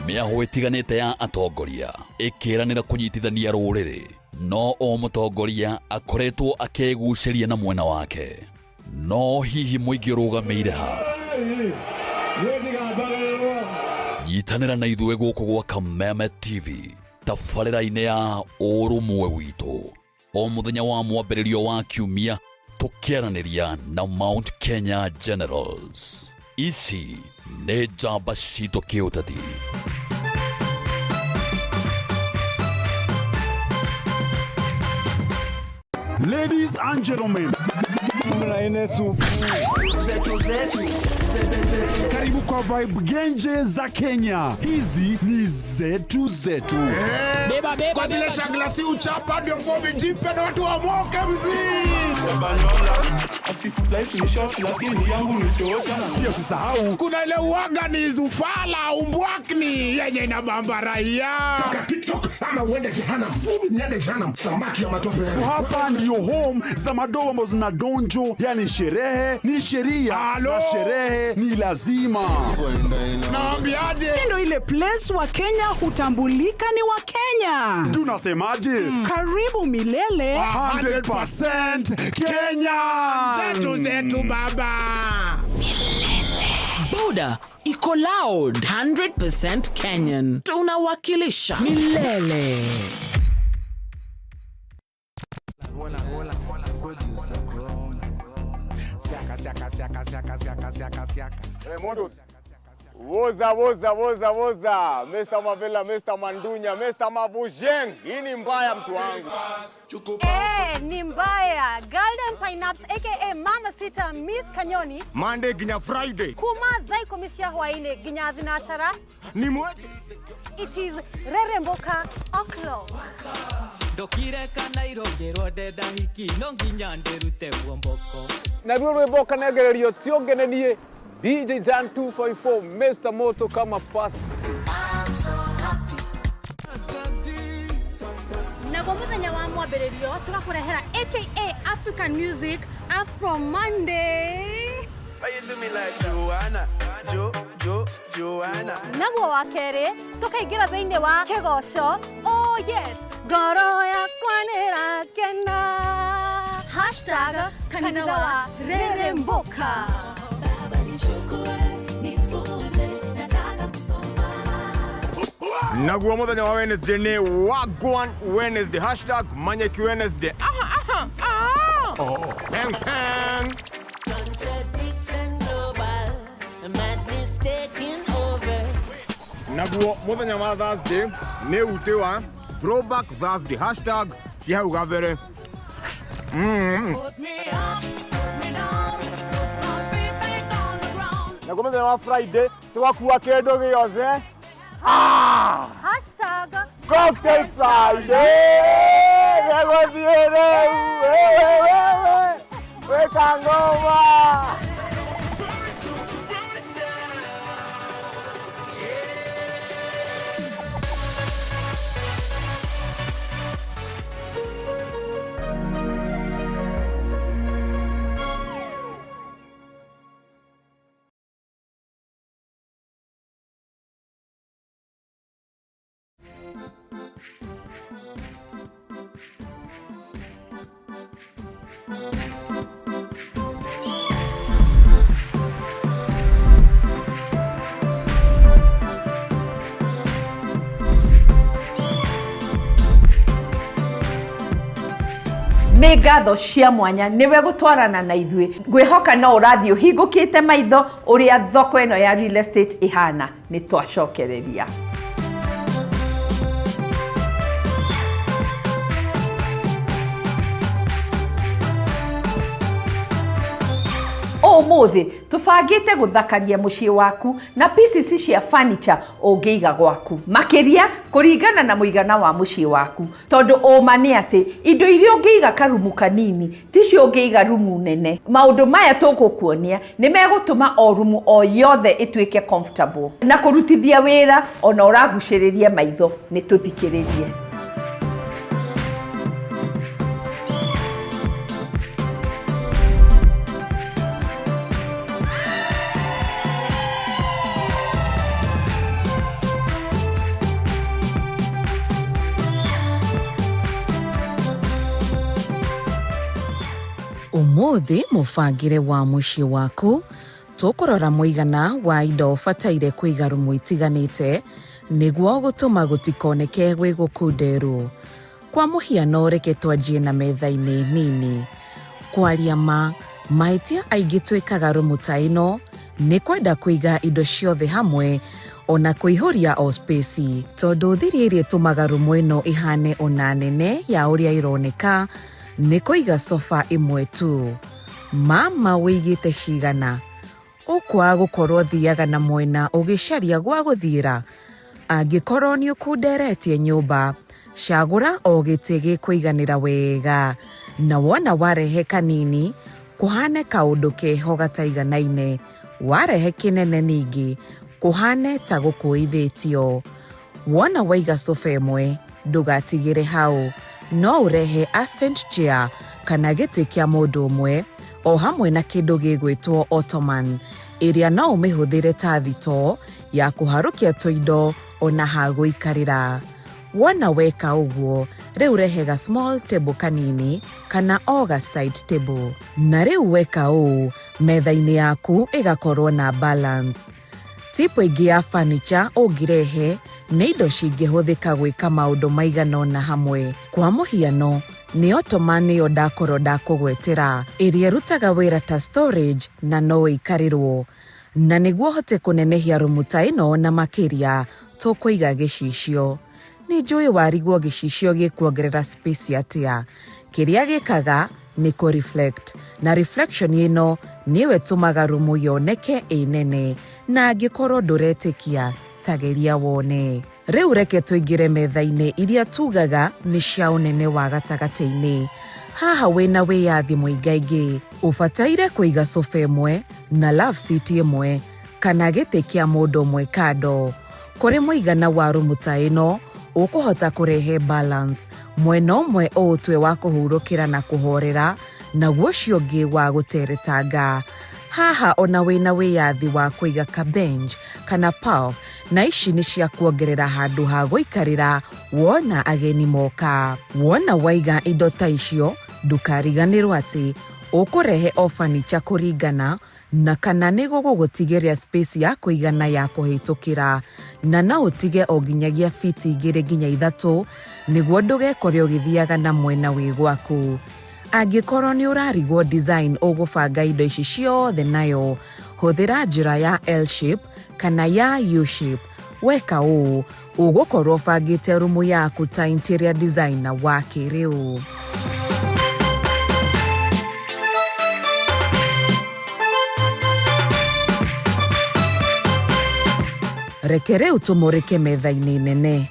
Mĩahũ ĩtiganĩte ya atongoria ĩkĩranĩra kũnyitithania rũrĩrĩ, no o mũtongoria akoretwo akĩgucĩria na mwena wake. No hihi mũingĩ ũrũgamĩire ha? Nyitanĩra na ithuĩ gũkũ gwa Kameme TV tabarĩra-inĩ ya ũrũmwe witũ o mũthenya wa mwambĩrĩrio wa kiumia tũkĩaranĩria na Mount Kenya Generals. Ici nĩ njamba citũ kĩũteti. Ladies and gentlemen, karibu kwa vibe genje za Kenya. Hizi ni zetu zetu. Beba, beba, kwa zile shagla si uchapa ndio fomi jipe na watu wamoke mzii. Pia usisahau kuna ile uwaga ni zufala umbwakni yenye inabamba raia. TikTok ama uende jehanamu. Mimi niende jehanamu, samaki ya matope. Hapa ndio home za madoa ambazo zina donjo, yani sherehe ni sheria na sherehe ni lazima. Naambiaje? Ndio ile place wa Kenya hutambulika ni wa Kenya. Tunasemaje? Karibu milele 100% Kenya. Zetu zetu baba. Boda iko loud 100% Kenyan. Tunawakilisha milele. Woza woza woza woza, Mr. Mavela, Mr. Mandunya, Mr. Mavujeng. Hii ni mbaya mtu wangu. Eh, ni mbaya. Golden Pineapple aka Mama Sita Miss Kanyoni Monday ginya Friday. kuma thaa ikumi cia hwaini nginya thinacara. Ni mweje? It is Reremboka o'clock. Ndokire kana irongĩrwo ndenda hiki no nginya ndĩrute muomboko. Naruo rwĩmbo kanengererio ti ũngenenie DJ Jan 254 Mr. Moto kama pass. Naguo muthenya wa mwambĩrĩrio tũgakũrehera aka African Music Afro Monday. Why you do me like Joanna? Jo, Jo, Joanna. Naguo wa kerĩ tũkaingĩra thĩinĩ wa kĩgoco. Oh yes, ngoro yakwa nĩrakena. Hashtag kanitha wa Reremboka. Naguo muthenya wa Wednesday ni Wagwan Wednesday. Hashtag Manyeki Wednesday. Aha, aha, aha. Oh, peng, peng. Contradiction global, madness taking over. Naguo muthenya wa Thursday ni ute wa Throwback Thursday. Hashtag cia hau gabere. Naguo muthenya wa Friday tugakua kindu giothe. Ah! Hashtag Cocktail Friday! Gegũthiĩ rĩu! Wĩka ngoma! Nĩ ngatho cia mwanya nĩwe gũtwarana na ithuĩ. Ngwĩhoka no ũrathiĩ ũhingũkĩte maitho ũrĩa thoko ĩno ya real estate ĩhana. Nĩ twacokereria. Ũmũthĩ tũbangĩte gũthakaria mũciĩ waku na pieces cia furniture ũngĩiga gwaku, makĩria kũringana na mũigana wa mũciĩ waku, tondũ ũma nĩ atĩ indo iria ũngĩiga karumu kanini ticio ũngĩiga rumu nene. Maũndũ maya tũgũkuonia nĩ megũtũma o rumu o yothe ĩtuĩke comfortable na kũrutithia wĩra ona ũragucĩrĩria maitho. Nĩ tũthikĩrĩrie. Ũmũthĩ mũbangĩre wa mũciĩ waku tũkũrora mũigana wa indo ũbataire kũiga rumu itiganĩte nĩguo gũtũma gũtikoneke gwĩ gũkunderu. Kwa mũhiano reke twanjie na metha-inĩ nini. Kwaria ma, mahĩtia aingĩ twĩkaga rumu ta ĩno nĩ kwenda kũiga indo ciothe hamwe ona kũihũria o space, tondũ thiri ĩrĩa ĩtũmaga rumu ĩno ĩhane ona nene ya ũrĩa ĩroneka Nĩ kũiga sofa ĩmwe tu. Mama wĩigĩte cigana? Ũkwaga gũkorwo thiaga na mwena ũgĩcaria gwa gũthiĩra? Angĩkorwo nĩ ũkunderetie nyũmba, cagũra o gĩtĩ gĩkũiganĩra wega. Na wona warehe kanini, kũhane kaũndũ keho gataiganaine, warehe kĩnene ningĩ, kũhane ta gũkũithĩtio. Wona waiga sofa ĩmwe, ndũgatigĩre hau. No ũrehe accent chair kana gĩtĩ kĩa mũndũ ũmwe o hamwe na kĩndũ gĩgwĩtwo ottoman ĩrĩa no ũmĩhũthĩre ta thitoo ya kũharũkia tũindo ona ha gũikarĩra. Wona weka ũguo, rĩu rehe ga small table kanini kana o ga side table. Na rĩu weka ũũ, metha-inĩ yaku ĩgakorwo na balance. Tip ĩngĩ ya furniture ũngĩrehe nĩ indo cingĩhũthĩka gwĩka maũndũ maigana ũna hamwe. Kwa mũhiano, nĩ ottoman ĩyo ndakorwo ndakũgwetera, ĩrĩa ĩrutaga wĩra ta storage na no ĩikarĩrwo. Na nĩguo ũhote kũnenehia rumu ta ĩno na makĩria, tũkũiga gĩcicio. Nĩ njũĩ warigwo gĩcicio gĩkuongerera space atĩa. Kĩrĩa gĩkaga nĩ kũ reflect, na reflection ĩno nĩyo ĩtũmaga rumu yoneke ĩ nene, na angĩkorwo ndũretĩkia, ta geria wone. Rĩu reke tũingĩre metha-inĩ iria tugaga nĩ cia ũnene wa gatagatĩ-inĩ. Haha wĩna wĩyathi mũingaingĩ. Ũbataire kũiga sofa ĩmwe na love seat ĩmwe kana gĩtĩ kĩa mũndũ ũmwe kando. Kũrĩ mũigana wa rumu ta ĩno, ũkũhota kũrehe balance, mwena ũmwe ũũtue wa kũhurũkĩra na kũhorera, naguo ũcio ũngĩ wa gũteretanga. Haha ona wĩna wĩyathi wa kũiga ka bench kana puff na ici nĩ cia kuongerera handũ ha gũikarĩra wona ageni moka. Wona waiga indo ta icio, ndũkariganĩrwo atĩ ũkũrehe o furniture kũringana na kana nĩ gũgũgũtigĩria space ya kũigana ya kũhĩtũkĩra, na no ũtige o nginyagia fiti 2 nginya 3 nĩguo ndũgekore ũgĩthiaga na mwena wĩ gwaku. Angĩkorwo nĩ ũrarigwo design ũgũbanga indo ici ciothe nayo, hũthĩra njĩra ya L shape kana ya U shape. Weka ũũ, ũgũkorwo ũbangĩte rumu yaku ta interior designer wa kĩrĩu. Reke rĩu tũmũrĩke metha-inĩ nene.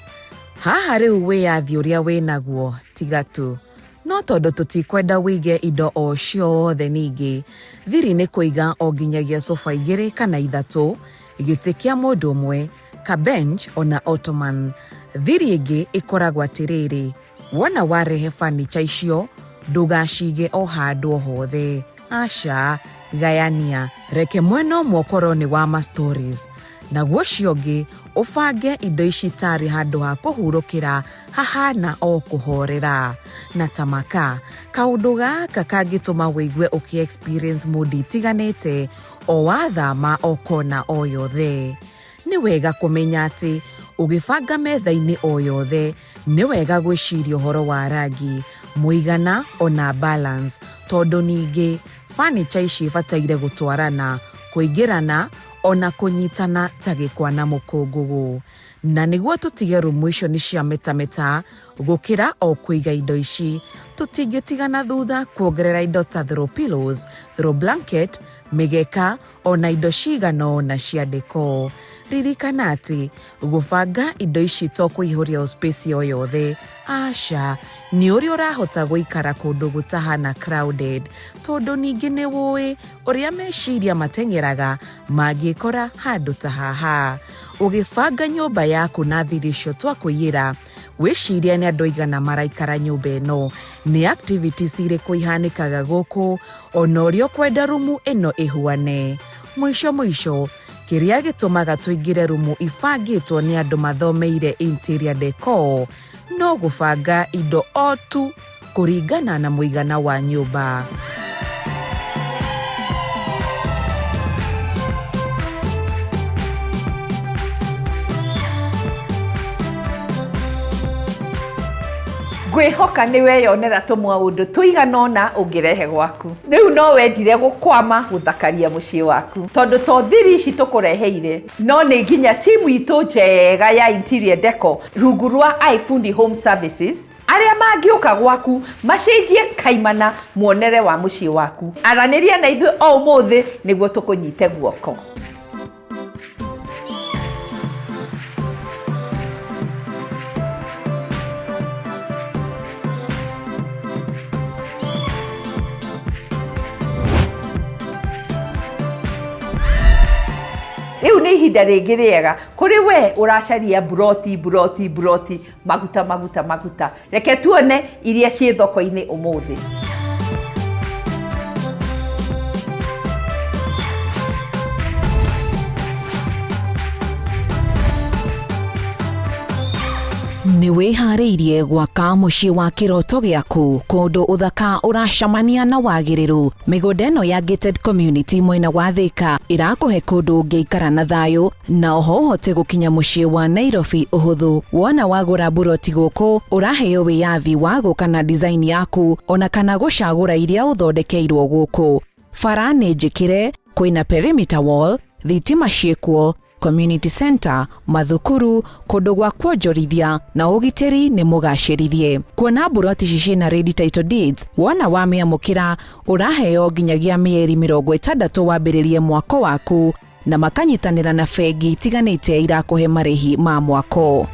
Haha rĩu wĩyathi ũrĩa wĩnaguo tiga tu. No tondũ tũtikwenda wĩige indo o ciothe ningĩ, thiri nĩ kũiga o nginyagia sofa 2 kana 3, gĩtĩ kĩa mũndũ ũmwe, ka bench ona ottoman. Thiri ĩngĩ ĩkoragwo atĩrĩrĩ, wona warehe furniture icio, ndũgacige o handũ o hothe. Aca, gayania. Reke mwena ũmwe ũkorwo nĩ wa ma stories, naguo ũcio ũngĩ ũbange indo ici tarĩ handũ ha kũhurũkĩra hahana o kũhorera. Na ta maka, kaũndũ gaka kangĩtũma wĩigue ũkĩ experience mood itiganĩte o wathama o kona o yothe. Nĩ wega kũmenya atĩ ũgĩbanga metha-inĩ o yothe, nĩ wega gwĩciria ũhoro wa rangi, mũigana ona balance, tondũ ningĩ furniture ici ibataire gũtwarana, kũingĩrana ona kũnyitana ta gĩkwa na mũkũngũgũ. Na nĩguo tũtige rumu icio nĩ cia metameta gũkĩra o kũiga indo ici, tũtingĩtigana thutha kuongerera indo ta throw pillows, throw blanket, mĩgeka ona indo cigana ũna cia decor. Ririkana atĩ gũbanga indo ici to kũihũria o space o yothe, aca, nĩ ũrĩa ũrahota gũikara kũndũ gũtahana crowded, tondũ ningĩ nĩ wũĩ ũrĩa meciria mateng'eraga mangĩkora handũ ta haha. Ũgĩbanga nyũmba yaku na thiri icio twakũiyĩra, wĩcirie nĩ andũ aigana maraikara nyũmba ĩno, nĩ activities irĩkũ ihanĩkaga gũkũ, ona ũrĩa ũkwenda rumu ĩno ĩhuane. Mũico mũico, kĩrĩa gĩtũmaga tũingĩre rumu ibangĩtwo nĩ andũ mathomeire interior decor, no gũbanga indo o tu kũringana na mũigana wa nyũmba. Ngwĩhoka nĩ weyonera tũmaũndũ tũigana ũna ũngĩrehe gwaku. Rĩu no wendire gũkwama gũthakaria mũciĩ waku, tondũ to thiri ici tũkũreheire, no nĩ nginya timu itũ njega ya interior decor rungu rwa iFundi Home Services. Arĩa mangĩũka gwaku macenjie kaimana muonere wa mũciĩ waku. Aranĩria na ithuĩ o ũmũthĩ nĩguo tũkũnyite guoko. Rĩu nĩ ihinda rĩngĩ rĩega kũrĩ we ũracaria mburoti, mburoti, mburoti, maguta, maguta, maguta. Reke tuone iria ciĩ thoko-inĩ ũmũthĩ. Nĩ wĩharĩirie gwaka mũciĩ wa kĩroto gĩaku kũndũ ũthaka ũracemania na wagĩrĩru. Mĩgũnda ĩno ya gated community mwena wa Thika ĩrakũhe kũndũ ũngĩikara na thayũ na oho ũhote gũkinya mũciĩ wa Nairobi ũhũthũ. Wona wagũra mburoti gũkũ ũraheo wĩyathi wa gũka na design yaku ona kana gũcagũra iria ũthondekeirwo gũkũ. Bara nĩ njĩkĩre, kwĩna perimeter wall, thitima ciĩkuo, community center, mathukuru, kũndũ gwa kuonjorithia na ũgitĩri nĩ mũgacĩrithie. Kuona mburoti ici ciĩna ready title deeds, wona wamĩamũkĩra ũraheo nginyagia mĩeri 60 wambĩrĩrie mwako waku na makanyitanĩra na bengi itiganĩte irakũhe marĩhi ma mwako.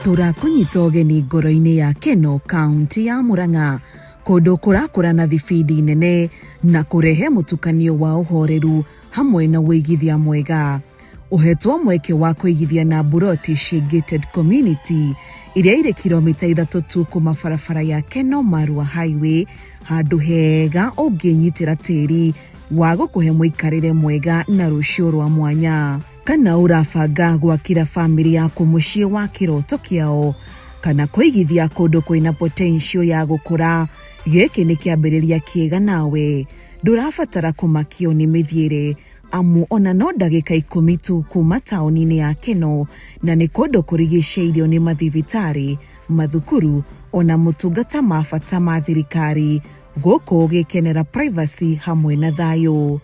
Tũrakũnyita ũgeni ngoro-inĩ ya Keno, kaunti ya Murang'a, kũndũ kũrakũra na thibindi nene na kũrehe mũtukanio wa ũhoreru hamwe na ũigithia mwega. Ũhetwo mweke wa kũigithia na mburoti ciĩ gated community iria irĩ kilomita 3 tu kuma barabara ya Keno Marua Highway, handũ hega ũngĩnyitĩra tĩri wa gũkũhe mũikarĩre mwega na rũciũ rwa mwanya. Kana ũrabanga gwakĩra bamĩrĩ yaku mũciĩ wa kĩroto kĩao kana kũigithia kũndũ kwĩna potential ya gũkũra, gĩkĩ nĩ kĩambĩrĩria kĩega nawe. Ndũrabatara kũmakio nĩ mĩthiĩre amu ona no ndagĩka 10 tu kuma taũni-inĩ ya Keno, na nĩ kũndũ kũrigicĩirio nĩ mathibitarĩ, mathukuru ona motungata ma bata ma thirikari, gũkũ ũgĩkenera privacy hamwe na thayũ.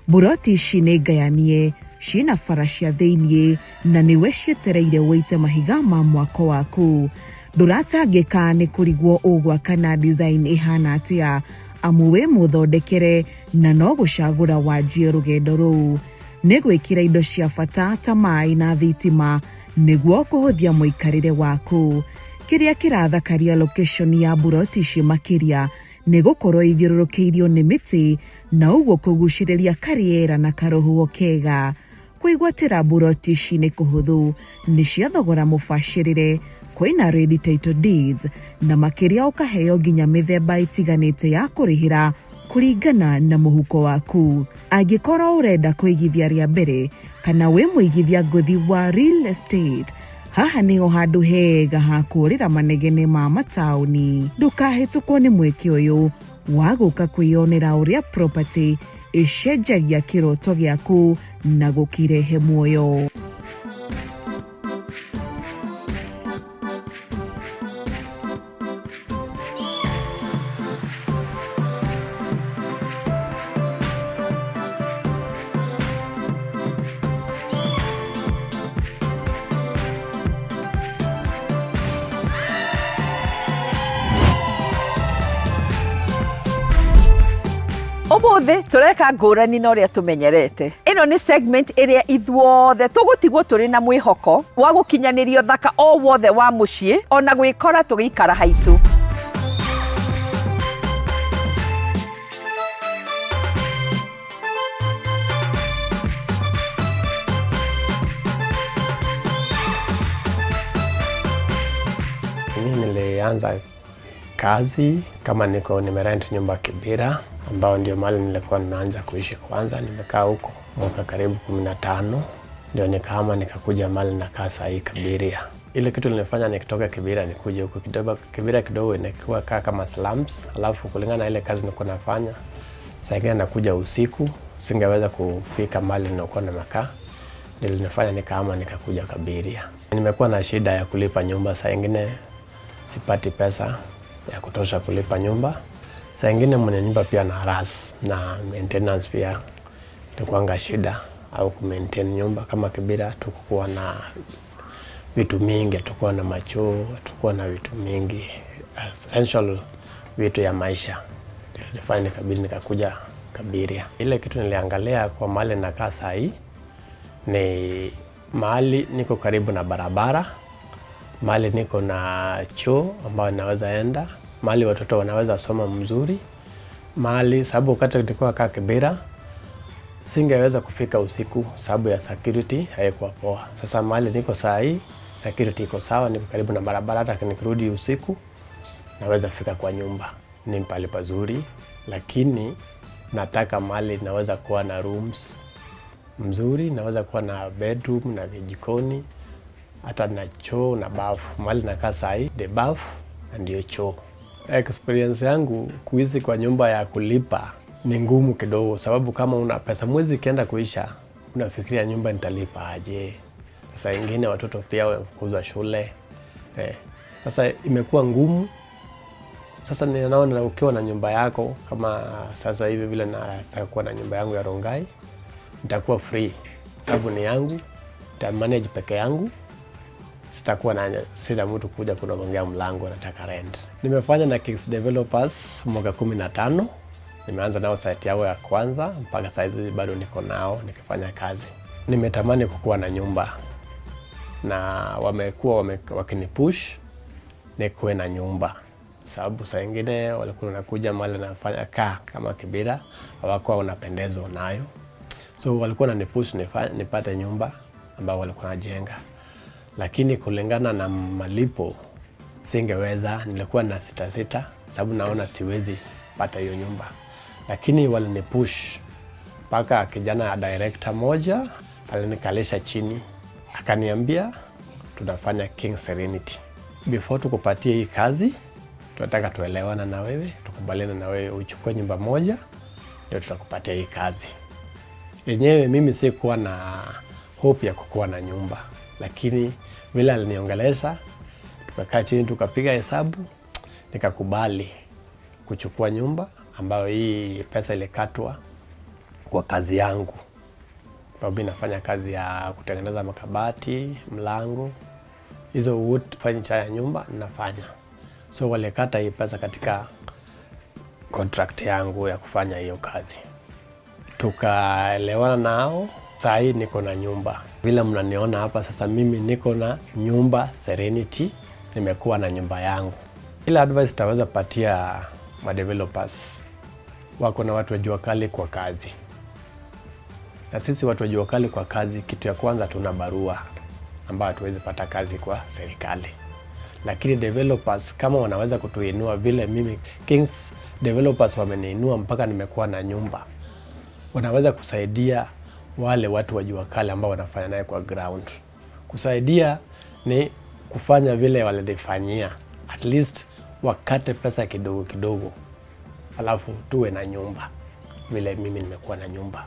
Mburoti ici nĩ ngayanie, ciĩna bara cia thĩiniĩ na nĩwe cietereire ũite mahiga ma mwako waku. Ndũratangĩka nĩ kũrigwo ũgwaka na design ĩhana atĩa, amu wĩ mũthondekere na no gũcagũra wanjie rũgendo rũu. Nĩ gwĩkĩra indo cia bata ta maĩ na thitima nĩguo kũhũthia mũikarĩre waku. Kĩrĩa kĩrathakaria location ya mburoti ici makĩria nĩ gũkorwo ithiũrũrũkĩirio nĩ mĩtĩ na ũguo kũgucĩrĩria karĩera na karũhuho kega. Kwĩgwatĩra mburoti ici nĩ kũhũthũ, nĩ cia thogora mũbacĩrĩre, kwĩna ready title deeds na makĩria ũkaheo nginya mĩthemba ĩtiganĩte ya kũrĩhĩra kũringana na mũhuko waku. Angĩkorwo ũrenda kũigithia rĩa mbere kana wĩ mũigithia ngũthi wa real estate, haha nĩho handũ hega ha kũũrĩra manegene ma mataũni. Ndũkahĩtũkwo nĩ mweke ũyũ wa gũka kwĩyonera ũrĩa property ĩcenjagia kĩroto gĩaku na gũkĩrehe muoyo. Ũmũthĩ tũreka ngũrani na ũrĩa tũmenyerete. Ĩno nĩ segment ĩrĩa ithuothe tũgũtigwo tũrĩ na mwĩhoko wa gũkinyanĩria ũthaka o wothe wa mũciĩ ona gwĩkora tũgĩikara haitũ. Mimi nilianza kazi kama niko nimerent nyumba Kibera, ambao ndio mahali nilikuwa nimeanza kuishi kwanza. Nimekaa huko mwaka karibu 15, ndio nikahama nikakuja mahali nakaa saa hii Kabiria. Ile kitu ilinifanya nikitoka Kibera nikuje huko kidogo, Kibera kidogo inakuwa kaa kama slums, alafu kulingana na ile kazi nilikuwa nafanya, saa ingine nakuja usiku, singeweza kufika mahali nilikuwa nimekaa. Nilinifanya nikahama nikakuja Kabiria. Nimekuwa na shida ya kulipa nyumba, saa ingine sipati pesa ya kutosha kulipa nyumba. Saa ingine mwenye nyumba pia na harass na maintenance pia ilikuwanga shida au kumaintain nyumba. Kama Kibera tukukuwa na vitu mingi, tukuwa na machoo, tukuwa na vitu mingi essential vitu ya maisha. Nilifanya nikabidi nikakuja Kabiria. Ile kitu niliangalia kwa mahali nakaa saa hii ni mahali niko karibu na barabara, mahali niko na choo ambayo naweza enda, mahali watoto wanaweza soma mzuri, mahali sababu wakati nilikuwa kaa Kibera singeweza kufika usiku sababu ya security haikuwa poa. Sasa mahali niko saa hii security iko sawa, niko karibu na barabara, hata nikirudi usiku naweza fika kwa nyumba. Ni pahali pazuri, lakini nataka mahali naweza kuwa na rooms mzuri, naweza kuwa na bedroom na jikoni, hata na choo na bafu. Mahali nakaa saa hii the bafu na ndio choo. Experience yangu kuishi kwa nyumba ya kulipa ni ngumu kidogo, sababu kama una pesa mwezi ikienda kuisha, unafikiria nyumba nitalipa aje? Sasa ingine watoto pia wamefukuzwa shule. Sasa imekuwa ngumu. Sasa ninaona ukiwa na nyumba yako kama sasa hivi vile nataka kuwa na nyumba yangu ya Rongai, nitakuwa free sababu ni yangu, nita manage peke yangu, sitakuwa na sina mtu kuja kunigongea mlango nataka rent. Nimefanya na Kings Developers mwaka 15. Nimeanza nao site yao ya kwanza mpaka saizi bado niko nao nikifanya kazi. Nimetamani kukuwa na nyumba na wamekuwa wakinipush nikuwe na nyumba, sababu saa ingine walikuwa wanakuja mahali nafanya kaa kama Kibera, hawakuwa wanapendezwa nayo, so walikuwa wananipush nipate nyumba ambayo walikuwa wanajenga, lakini kulingana na malipo singeweza. Nilikuwa na sita sita, sababu naona siwezi pata hiyo nyumba, lakini walinipush mpaka kijana ya director moja alinikalisha chini akaniambia, tunafanya King Serenity. Before tukupatie hii kazi, tunataka tuelewana na wewe, tukubaliane na wewe uchukue nyumba moja, ndio tutakupatia hii kazi. Yenyewe mimi sikuwa na hope ya kukuwa na nyumba, lakini vile aliniongelesha, tukakaa chini tukapiga hesabu, nikakubali kuchukua nyumba ambayo hii pesa ilikatwa kwa kazi yangu. Sababu mimi nafanya kazi ya kutengeneza makabati, mlango, hizo wood furniture ya nyumba ninafanya. So walikata hii pesa katika contract yangu ya kufanya hiyo kazi. Tukaelewana nao, saa hii niko na nyumba. Vile mnaniona hapa sasa, mimi niko na nyumba Serenity, nimekuwa na nyumba yangu. Ile advice taweza patia madevelopers, wako na watu wa jua kali kwa kazi, na sisi watu wa jua kali kwa kazi, kitu ya kwanza tuna barua ambayo hatuwezi pata kazi kwa serikali, lakini developers kama wanaweza kutuinua vile mimi Kings Developers wameniinua mpaka nimekuwa na nyumba, wanaweza kusaidia wale watu wa jua kali ambao wanafanya naye kwa ground. Kusaidia ni kufanya vile walinifanyia, at least wakate pesa kidogo kidogo, alafu tuwe na nyumba vile mimi nimekuwa na nyumba.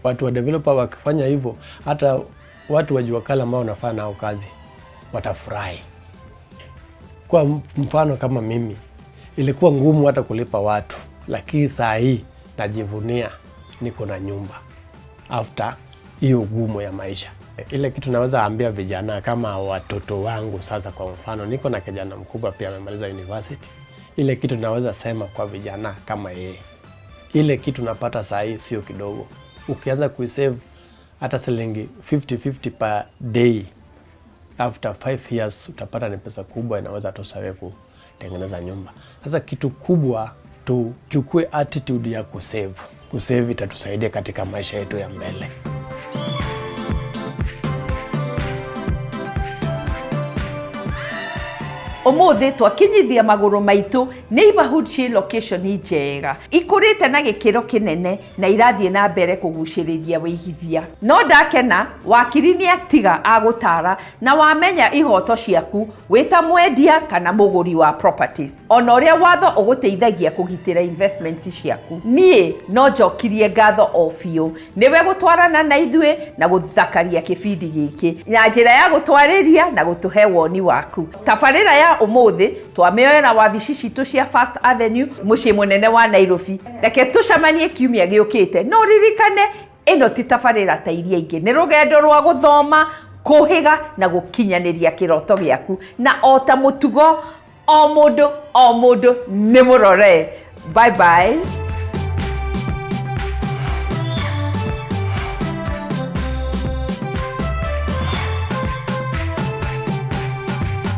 Watu wa developer wakifanya hivyo, hata watu wa jua kali ambao wanafanya nao kazi watafurahi. Kwa mfano kama mimi, ilikuwa ngumu hata kulipa watu, lakini saa hii najivunia niko na nyumba after hiyo ugumu ya maisha. Ile kitu naweza ambia vijana kama watoto wangu sasa, kwa mfano niko na kijana mkubwa pia amemaliza university. Ile kitu naweza sema kwa vijana kama yeye, ile kitu napata saa hii sio kidogo. Ukianza kuisave hata shilingi 50 50 per day, after 5 years utapata ni pesa kubwa, inaweza tosha wewe kutengeneza nyumba. Sasa kitu kubwa tuchukue attitude ya kusave. Kusave itatusaidia katika maisha yetu ya mbele. Ũmũthĩ twakinyithia magũrũ maitũ neighborhood ciĩ location njega ikũrĩte na gĩkĩro kĩnene na irathiĩ na mbere kũgucĩrĩria wĩigithia. No ndakena wakiri nĩ atiga agũtara na wamenya ihoto ciaku wĩ ta mwendia kana mũgũri wa properties ona ũrĩa watho ũgũteithagia kũgitĩra investments ciaku. Niĩ no njokirie ngatho o biũ nĩwe gũtwarana na ithuĩ na gũthakaria kĩbindi gĩkĩ na njĩra ya gũtwarĩria na gũtũhe woni waku. Tabarĩra ya ũmũthĩ twamĩoera wabici citũ cia First Avenue mũciĩ mũnene wa Nairobi. Reke tũcemanie kiumia gĩũkĩte no ririkane ĩno ti tabarĩra ta iria ingĩ, nĩ rũgendo rwa gũthoma, kũhĩga na gũkinyanĩria kĩroto gĩaku, na o ta mũtugo o mũndũ o mũndũ nĩ mũrore. Bye bye.